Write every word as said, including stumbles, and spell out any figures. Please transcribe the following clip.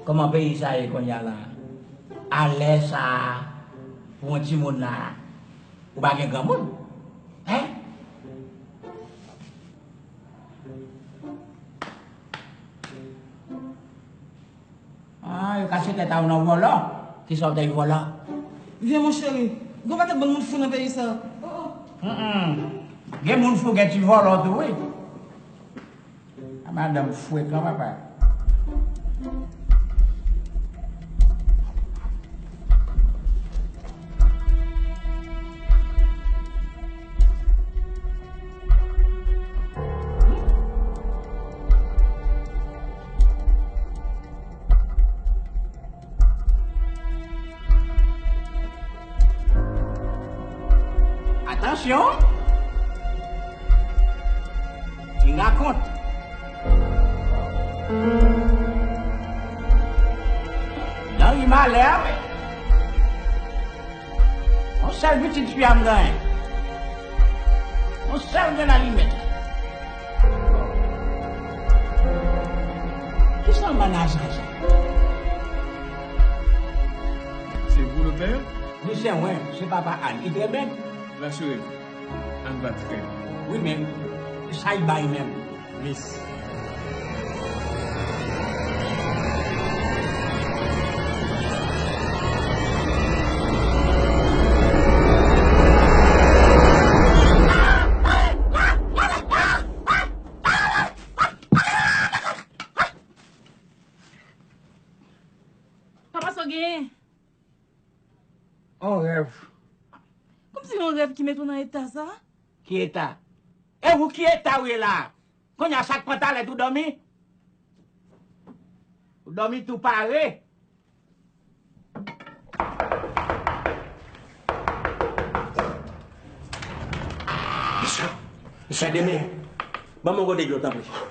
Kòman peyi sa ye kounye a la? A lè sa a, pou yon timoun la, ou pa gen granmoun? Hein? Ah, yo kache tèt a ou nan vòlò. Kisa w te vòlò? Vye mon cheri, gen yon pakèt bann moun fou nan peyi sa. Oh, oh. Mm-mm. Gen moun fou, gen ti vòlò tou, wi. A madanm frekan, papa. Atansyon! Li rakont. Nan ri malè a, wi. Yon sèl pitit fi a m genyen. Yon sèl grenn alimèt. Kisa w mannaj la sa? C'est vous le père? Wi, se mwen, se papa Ann. Li trè bèl? Rasire w, Ann va trè byen. Wi, men sa y bay menm. Miss. Papa, sa w genyen? On rèv. Kòmsi yon rèv ki mete w nan eta sa? Ki eta? E ou, ki eta w ye la? Kounye a, sa k pran talè tou dòmi? Ou dòmi tou pare? Mesye, mesye, demen, ban m yon gòdè dlo, tanpri.